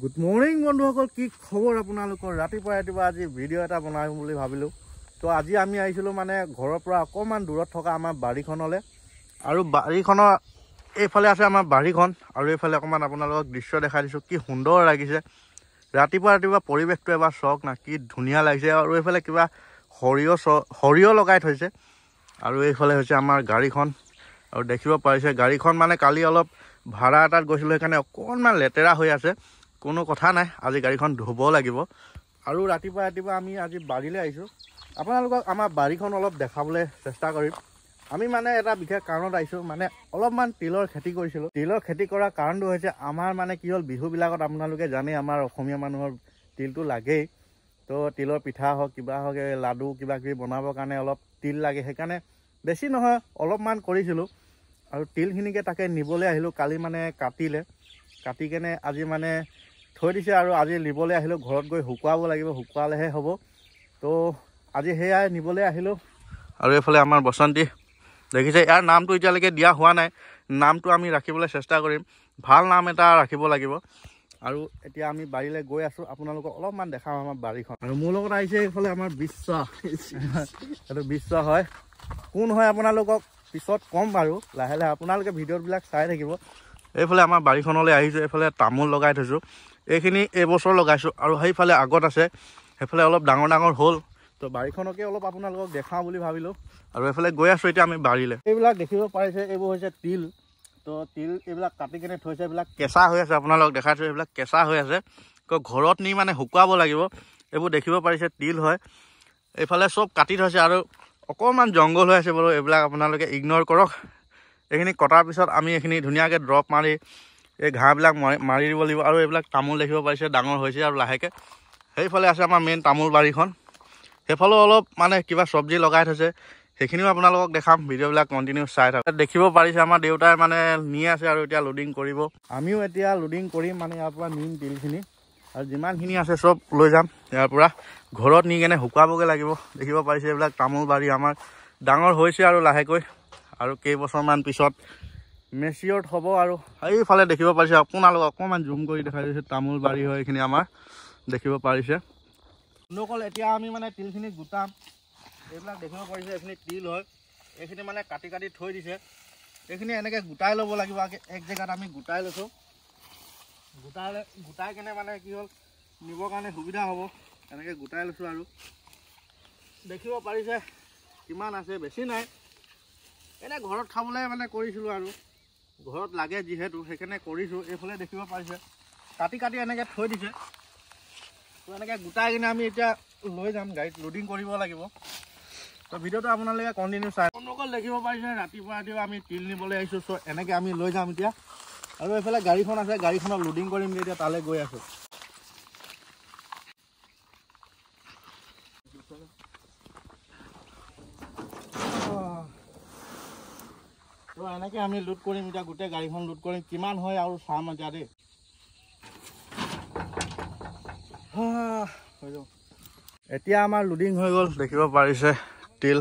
Good morning বন্ধুসকল, কি খবৰ আপোনালোকৰ? ৰাতিপুৱা ৰাতিপুৱা আজি ভিডিঅ' এটা বনাম বুলি ভাবিলোঁ। তো আজি আমি আহিছিলোঁ মানে ঘৰৰ পৰা অকণমান দূৰত থকা আমাৰ বাৰীখনলৈ। আৰু বাৰীখনৰ এইফালে আছে আমাৰ বাৰীখন, আৰু এইফালে অকণমান আপোনালোকক দৃশ্য দেখাই দিছোঁ। কি সুন্দৰ লাগিছে ৰাতিপুৱা ৰাতিপুৱা পৰিৱেশটো, এবাৰ চাওক না কি ধুনীয়া লাগিছে। আৰু এইফালে কিবা সৰিয়হ লগাই থৈছে। আৰু এইফালে হৈছে আমাৰ গাড়ীখন, আৰু দেখিব পাৰিছে গাড়ীখন মানে কালি অলপ ভাড়া এটাত গৈছিলোঁ, সেইকাৰণে অকণমান লেতেৰা হৈ আছে। কোনো কথা নাই, আজি গাড়ীখন ধুব লাগিব। আৰু ৰাতিপুৱা ৰাতিপুৱা আমি আজি বাৰীলৈ আহিছোঁ। আপোনালোকক আমাৰ বাৰীখন অলপ দেখাবলৈ চেষ্টা কৰিম। আমি মানে এটা বিশেষ কাৰণত আহিছোঁ, মানে অলপমান তিলৰ খেতি কৰিছিলোঁ। তিলৰ খেতি কৰাৰ কাৰণটো হৈছে আমাৰ মানে কি হ'ল, বিহুবিলাকত আপোনালোকে জানেই আমাৰ অসমীয়া মানুহৰ তিলটো লাগেই। তো তিলৰ পিঠা হওক কিবা হওক, এই লাডু কিবা কিবি বনাবৰ কাৰণে অলপ তিল লাগে, সেইকাৰণে বেছি নহয় অলপমান কৰিছিলোঁ। আৰু তিলখিনিকে তাকে নিবলৈ আহিলোঁ। কালি মানে কাটিলে, কাটি কেনে আজি মানে থৈ দিছে, আৰু আজি নিবলৈ আহিলোঁ। ঘৰত গৈ শুকুৱাব লাগিব, শুকুৱালেহে হ'ব। তো আজি সেয়াই নিবলৈ আহিলোঁ। আৰু এইফালে আমাৰ বসন্তী দেখিছে, ইয়াৰ নামটো এতিয়ালৈকে দিয়া হোৱা নাই। নামটো আমি ৰাখিবলৈ চেষ্টা কৰিম, ভাল নাম এটা ৰাখিব লাগিব। আৰু এতিয়া আমি বাৰীলৈ গৈ আছোঁ, আপোনালোকক অলপমান দেখাম আমাৰ বাৰীখন। আৰু মোৰ লগত আহিছে এইফালে আমাৰ বিশ্ব, এইটো বিশ্ব হয়, কোন হয় আপোনালোকক পিছত ক'ম বাৰু, লাহে লাহে আপোনালোকে ভিডিঅ'বিলাক চাই থাকিব। এইফালে আমাৰ বাৰীখনলৈ আহিছোঁ, এইফালে তামোল লগাই থৈছোঁ, এইখিনি এইবছৰ লগাইছোঁ। আৰু সেইফালে আগত আছে, সেইফালে অলপ ডাঙৰ ডাঙৰ হ'ল। তো বাৰীখনকে অলপ আপোনালোকক দেখাওঁ বুলি ভাবিলোঁ। আৰু এইফালে গৈ আছোঁ এতিয়া আমি বাৰীলৈ। এইবিলাক দেখিব পাৰিছে, এইবোৰ হৈছে তিল। তো তিল এইবিলাক কাটি কেনে থৈছে, এইবিলাক কেঁচা হৈ আছে, আপোনালোকক দেখাইছোঁ, এইবিলাক কেঁচা হৈ আছে। ঘৰত নি মানে শুকুৱাব লাগিব। এইবোৰ দেখিব পাৰিছে তিল হয়। এইফালে চব কাটি থৈছে আৰু অকণমান জংঘল হৈ আছে বাৰু, এইবিলাক আপোনালোকে ইগন'ৰ কৰক। এইখিনি কটাৰ পিছত আমি এইখিনি ধুনীয়াকৈ ড্ৰপ মাৰি এই ঘাঁহবিলাক মাৰি দিব লাগিব। আৰু এইবিলাক তামোল দেখিব পাৰিছে ডাঙৰ হৈছে আৰু লাহেকৈ। সেইফালে আছে আমাৰ মেইন তামোল বাৰীখন, সেইফালেও অলপ মানে কিবা চব্জি লগাই থৈছে, সেইখিনিও আপোনালোকক দেখাম। ভিডিঅ'বিলাক কণ্টিনিউ চাই থাকক। দেখিব পাৰিছে আমাৰ দেউতাই মানে নি আছে আৰু এতিয়া লোডিং কৰিব। আমিও এতিয়া লোডিং কৰিম, মানে ইয়াৰ পৰা নিম তিলখিনি, আৰু যিমানখিনি আছে চব লৈ যাম ইয়াৰ পৰা, ঘৰত নি কেনে শুকুৱাবগৈ লাগিব। দেখিব পাৰিছে এইবিলাক তামোল বাৰী আমাৰ ডাঙৰ হৈছে আৰু লাহেকৈ, আৰু কেইবছৰমান পিছত মেচিয়ৰ্ড হ'ব। আৰু এইফালে দেখিব পাৰিছে, আপোনালোক অকণমান জুম কৰি দেখাই দিছোঁ, তামোল বাৰী হয় এইখিনি আমাৰ, দেখিব পাৰিছে। বন্ধুসকল, এতিয়া আমি মানে তিলখিনি গোটাম। এইবিলাক দেখিব পাৰিছে এইখিনি তিল হয়, এইখিনি মানে কাটি কাটি থৈ দিছে। এইখিনি এনেকৈ গোটাই ল'ব লাগিব, এক জেগাত আমি গোটাই লৈছোঁ। গোটাই কেনে মানে কি হ'ল, নিবৰ কাৰণে সুবিধা হ'ব, এনেকৈ গোটাই লৈছোঁ। আৰু দেখিব পাৰিছে কিমান আছে, বেছি নাই, এনেই ঘৰত খাবলৈ মানে কৰিছিলোঁ আৰু ঘৰত লাগে যিহেতু সেইকাৰণে কৰিছোঁ। এইফালে দেখিব পাৰিছে কাটি কাটি এনেকৈ থৈ দিছে। তো এনেকৈ গোটাই কিনে আমি এতিয়া লৈ যাম, গাড়ীত লোডিং কৰিব লাগিব। তো ভিডিঅ'টো আপোনালোকে কণ্টিনিউ চাই। বন্ধুসকল দেখিব পাৰিছে ৰাতিপুৱা ৰাতিপুৱা আমি তিল নিবলৈ আহিছোঁ। চ' এনেকৈ আমি লৈ যাম এতিয়া। আৰু এইফালে গাড়ীখন আছে, গাড়ীখনত লোডিং কৰিম, এতিয়া তালৈ গৈ আছোঁ। তো এনেকৈ আমি লোড কৰিম এতিয়া, গোটেই গাড়ীখন লোড কৰিম, কিমান হয় আৰু চাম এতিয়া দেই। এতিয়া আমাৰ লোডিং হৈ গ'ল, দেখিব পাৰিছে তিল,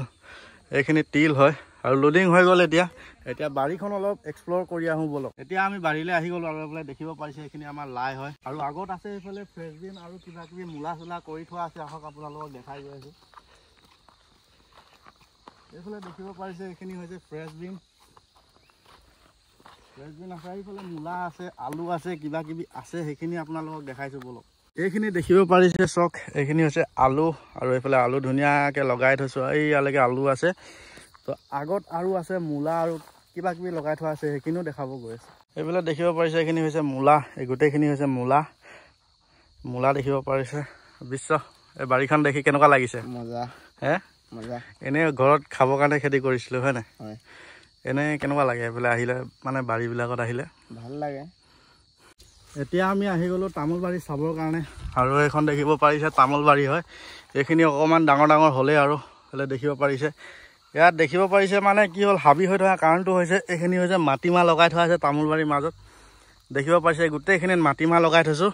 এইখিনি তিল হয় আৰু লোডিং হৈ গ'ল। এতিয়া এতিয়া বাৰীখন অলপ এক্সপ্ল'ৰ কৰি আহোঁ ব'লক। এতিয়া আমি বাৰীলৈ আহি গ'লোঁ। আৰু এইফালে দেখিব পাৰিছে এইখিনি আমাৰ লাই হয়, আৰু আগত আছে এইফালে ফ্ৰেচবিন আৰু কিবা কিবি মূলা চোলা কৰি থোৱা আছে। আহক আপোনালোকক দেখাই গৈ আছোঁ। এইফালে দেখিব পাৰিছে এইখিনি হৈছে ফ্ৰেচবিন, ফ্ৰেচবিন আছে, এইফালে মূলা আছে, আলু আছে, কিবা কিবি আছে, সেইখিনি আপোনালোকক দেখাইছোঁ ব'লক। এইখিনি দেখিব পাৰিছে চক, এইখিনি হৈছে আলু। আৰু এইফালে আলু ধুনীয়াকৈ লগাই থৈছোঁ, এই ইয়ালৈকে আলু আছে। তো আগত আৰু আছে মূলা আৰু কিবা কিবি লগাই থোৱা আছে, সেইখিনিও দেখাব গৈ আছে। এইফালে দেখিব পাৰিছে এইখিনি হৈছে মূলা, এই গোটেইখিনি হৈছে মূলা, মূলা দেখিব পাৰিছে। বিশ্ব, এই বাৰীখন দেখি কেনেকুৱা লাগিছে? মজা হে, মজা। এনেই ঘৰত খাবৰ কাৰণে খেতি কৰিছিলোঁ হয় নাই? এনেই কেনেকুৱা লাগে এইফালে আহিলে, মানে বাৰীবিলাকত আহিলে ভাল লাগে। এতিয়া আমি আহি গ'লোঁ তামোল বাৰী চাবৰ কাৰণে। আৰু এইখন দেখিব পাৰিছে তামোল বাৰী হয়, এইখিনি অকণমান ডাঙৰ ডাঙৰ হ'লেই আৰু হ'লে দেখিব পাৰিছে। ইয়াত দেখিব পাৰিছে মানে কি হ'ল, হাবি হৈ থকা কাৰণটো হৈছে এইখিনি হৈছে মাটিমাহ লগাই থোৱা আছে তামোল বাৰীৰ মাজত। দেখিব পাৰিছে গোটেইখিনিত মাটিমাহ লগাই থৈছোঁ।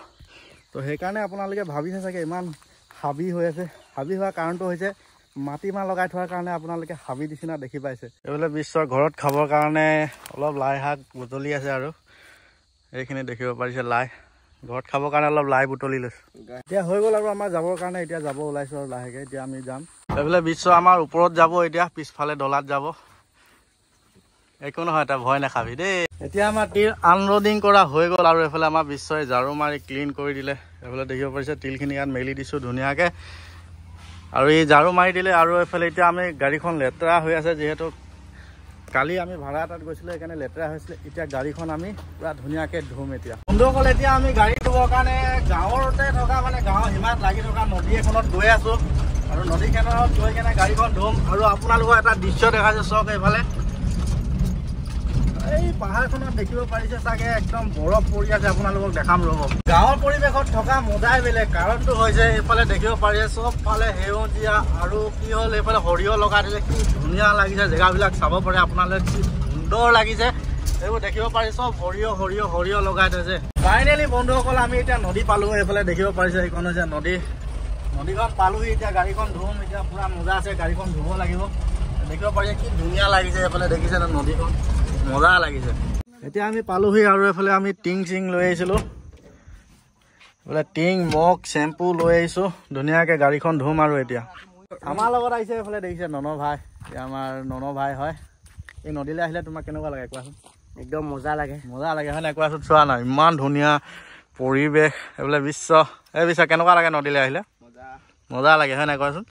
তো সেইকাৰণে আপোনালোকে ভাবিছে চাগে ইমান হাবি হৈ আছে। হাবি হোৱাৰ কাৰণটো হৈছে মাটিমাহ লগাই থোৱাৰ কাৰণে আপোনালোকে হাবি নিচিনা দেখি পাইছে। এইফালে বিশ্বৰ ঘৰত খাবৰ কাৰণে অলপ লাই শাক বুটলি আছে। আৰু এইখিনি দেখিব পাৰিছে লাই, ঘৰত খাবৰ কাৰণে অলপ লাই বুটলি লৈছোঁ। এতিয়া হৈ গ'ল আৰু আমাৰ যাবৰ কাৰণে, এতিয়া যাব ওলাইছোঁ আৰু লাহেকৈ। এতিয়া আমি যাম এইফালে বিশ্ব আমাৰ ওপৰত যাব, এতিয়া পিছফালে ডলাত যাব। একো নহয়, এটা ভয় নাখাবি দেই। এতিয়া আমাৰ তিল আনলোডিং কৰা হৈ গ'ল আৰু এইফালে আমাৰ বিশ্বই ঝাৰু মাৰি ক্লিন কৰি দিলে। এইফালে দেখিব পাৰিছে তিলখিনি ইয়াত মেলি দিছোঁ ধুনীয়াকৈ, আৰু এই ঝাৰু মাৰি দিলে। আৰু এইফালে এতিয়া আমি গাড়ীখন লেতেৰা হৈ আছে, যিহেতু কালি আমি ভাড়া এটাত গৈছিলোঁ, সেইকাৰণে লেতেৰা হৈছিলে। এতিয়া গাড়ীখন আমি পূৰা ধুনীয়াকৈ ধুম। এতিয়া বন্ধুসকল, এতিয়া আমি গাড়ী ধুবৰ কাৰণে গাঁৱতে থকা মানে গাঁৱৰ সীমাত লাগি থকা নদী এখনত গৈ আছোঁ, আৰু নদীখনত গৈ কেনে গাড়ীখন ধুম। আৰু আপোনালোকৰ এটা দৃশ্য দেখাইছোঁ, চাওক এইফালে এই পাহাৰখনত দেখিব পাৰিছে চাগে একদম বৰফ পৰি আছে, আপোনালোকক দেখাম ৰ'ব। গাঁৱৰ পৰিৱেশত থকা মজাই বেলেগ, কাৰণটো হৈছে এইফালে দেখিব পাৰিছে চবফালে সেউজীয়া, আৰু কি হ'ল এইফালে সৰিয়হ লগাই দিছে, কি ধুনীয়া লাগিছে জেগাবিলাক, চাব পাৰে আপোনালোকে কি সুন্দৰ লাগিছে। এইবোৰ দেখিব পাৰিছে চব সৰিয়হ সৰিয়হ সৰিয়হ লগাই থৈছে। ফাইনেলি বন্ধুসকল, আমি এতিয়া নদী পালোঁ। এইফালে দেখিব পাৰিছে এইখন হৈছে নদী, নদীখন পালোহি। এতিয়া গাড়ীখন ধুম, এতিয়া পূৰা মজা আছে, গাড়ীখন ধুব লাগিব। দেখিব পাৰিছে কি ধুনীয়া লাগিছে, এইফালে দেখিছে নদীখন মজা লাগিছে। এতিয়া আমি পালোহি আৰু এইফালে আমি টিং চিং লৈ আহিছিলোঁ, এইফালে টিং মগ চেম্পু লৈ আহিছোঁ, ধুনীয়াকৈ গাড়ীখন ধুম। আৰু এতিয়া আমাৰ লগত আহিছে এইফালে দেখিছে নন ভাই, আমাৰ নন ভাই হয়। এই নদীলৈ আহিলে তোমাক কেনেকুৱা লাগে কোৱাচোন? একদম মজা লাগে। মজা লাগে হয় নাই কোৱাচোন? চোৱা না ইমান ধুনীয়া পৰিৱেশ। এইফালে বিশ্ব, এই বিশ্ব কেনেকুৱা লাগে নদীলৈ আহিলে? মজা লাগে হয় নাই কোৱাচোন?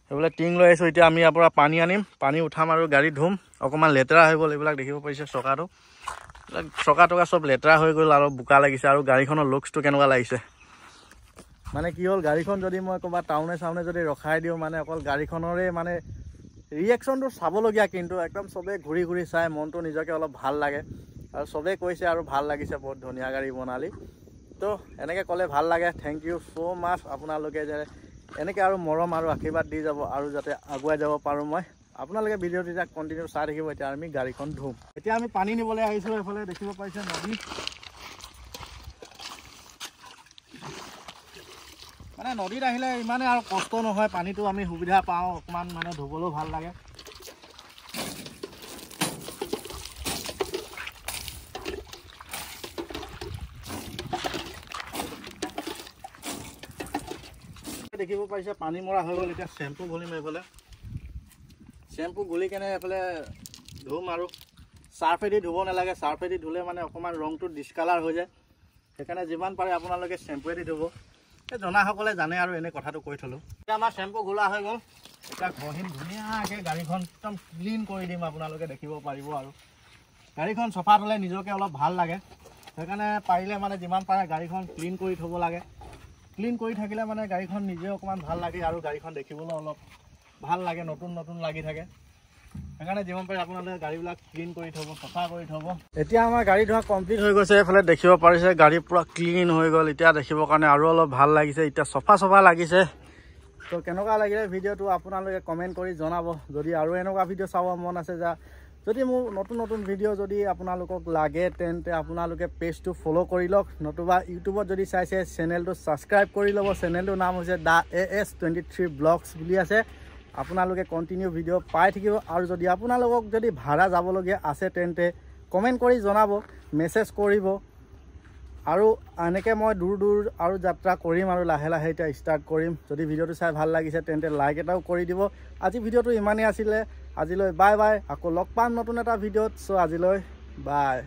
এইফালে টিং লৈ আহিছোঁ। এতিয়া আমি ইয়াৰ পৰা পানী আনিম, পানী উঠাম আৰু গাড়ী ধুম। অকণমান লেতেৰা হৈ গ'ল, এইবিলাক দেখিব পাৰিছে চকাটো, চকা টকা চব লেতেৰা হৈ গ'ল আৰু বোকা লাগিছে। আৰু গাড়ীখনৰ লুকছটো কেনেকুৱা লাগিছে, মানে কি হ'ল গাড়ীখন যদি মই ক'ৰবাত টাউনে চাউনে যদি ৰখাই দিওঁ, মানে অকল গাড়ীখনৰে মানে ৰিয়েকশ্যনটো চাবলগীয়া, কিন্তু একদম চবেই ঘূৰি ঘূৰি চাই মনটো নিজকে অলপ ভাল লাগে। আৰু চবেই কৈছে আৰু ভাল লাগিছে, বহুত ধুনীয়া গাড়ী বনালি। তো এনেকৈ ক'লে ভাল লাগে। Thank you so মাছ, আপোনালোকে যে এনেকৈ আৰু মৰম আৰু আশীৰ্বাদ দি যাব আৰু যাতে আগুৱাই যাব পাৰোঁ মই। আপোনালোকে ভিডিঅ'টো এতিয়া কণ্টিনিউ চাই থাকিব। এতিয়া আমি গাড়ীখন ধুম। এতিয়া আমি পানী নিবলৈ আহিছোঁ। এইফালে দেখিব পাৰিছে নদী, মানে নদীত আহিলে ইমানে আৰু কষ্ট নহয়, পানীটো আমি সুবিধা পাওঁ, অকণমান মানে ধুবলৈও ভাল লাগে। দেখিব পাৰিছে পানী মৰা হৈ গ'ল। এতিয়া চেম্পু ঘুলিম, এইফালে চেম্পু ঘুলি কেনে এইফালে ধুম। আৰু চাৰ্ফেদি ধুব নালাগে, চাৰ্ফেদি ধুলে মানে অকণমান ৰংটো ডিছকালাৰ হৈ যায়, সেইকাৰণে যিমান পাৰে আপোনালোকে চেম্পুৱেদি ধুব। এই জনাসকলে জানে আৰু এনেই কথাটো কৈ থ'লোঁ। এতিয়া আমাৰ চেম্পু ঘোলা হৈ গ'ল, এতিয়া ঘঁহিম ধুনীয়াকৈ, গাড়ীখন একদম ক্লিন কৰি দিম, আপোনালোকে দেখিব পাৰিব। আৰু গাড়ীখন চফা থ'লে নিজকে অলপ ভাল লাগে, সেইকাৰণে পাৰিলে মানে যিমান পাৰে গাড়ীখন ক্লিন কৰি থ'ব লাগে। ক্লিন কৰি থাকিলে মানে গাড়ীখন নিজে অকণমান ভাল লাগে আৰু গাড়ীখন দেখিবলৈ অলপ ভাল লাগে, নতুন নতুন লাগি থাকে। সেইকাৰণে যিমান পাৰে আপোনালোকে গাড়ীবিলাক ক্লিন কৰি থ'ব, চফা কৰি থ'ব। এতিয়া আমাৰ গাড়ী ধোৱা কমপ্লিট হৈ গৈছে। এইফালে দেখিব পাৰিছে গাড়ী পূৰা ক্লিন হৈ গ'ল। এতিয়া দেখিবৰ কাৰণে আৰু অলপ ভাল লাগিছে, এতিয়া চফা চফা লাগিছে। তো কেনেকুৱা লাগিলে ভিডিঅ'টো আপোনালোকে কমেণ্ট কৰি জনাব। যদি আৰু এনেকুৱা ভিডিঅ' চাব মন আছে, যা যদি মোৰ নতুন নতুন ভিডিঅ' যদি আপোনালোকক লাগে, তেন্তে আপোনালোকে পেজটো ফ'ল' কৰি লওক, নতুবা ইউটিউবত যদি চাইছে চেনেলটো ছাবস্ক্ৰাইব কৰি ল'ব। চেনেলটোৰ নাম হৈছে the AS23 blogs বুলি আছে। আপোনালোকে কণ্টিনিউ ভিডিঅ' পাই থাকিব। আৰু যদি আপোনালোকক যদি ভাড়া যাবলগীয়া আছে, তেন্তে কমেণ্ট কৰি জনাব, মেছেজ কৰিব। আৰু এনেকৈ মই দূৰ দূৰ আৰু যাত্ৰা কৰিম আৰু লাহে লাহে এতিয়া ষ্টাৰ্ট কৰিম। যদি ভিডিঅ'টো চাই ভাল লাগিছে তেন্তে লাইক এটাও কৰি দিব। আজি ভিডিঅ'টো ইমানেই আছিলে, আজিলৈ বাই বাই। আকৌ লগ পাম নতুন এটা ভিডিঅ'ত। চ' আজিলৈ বাই।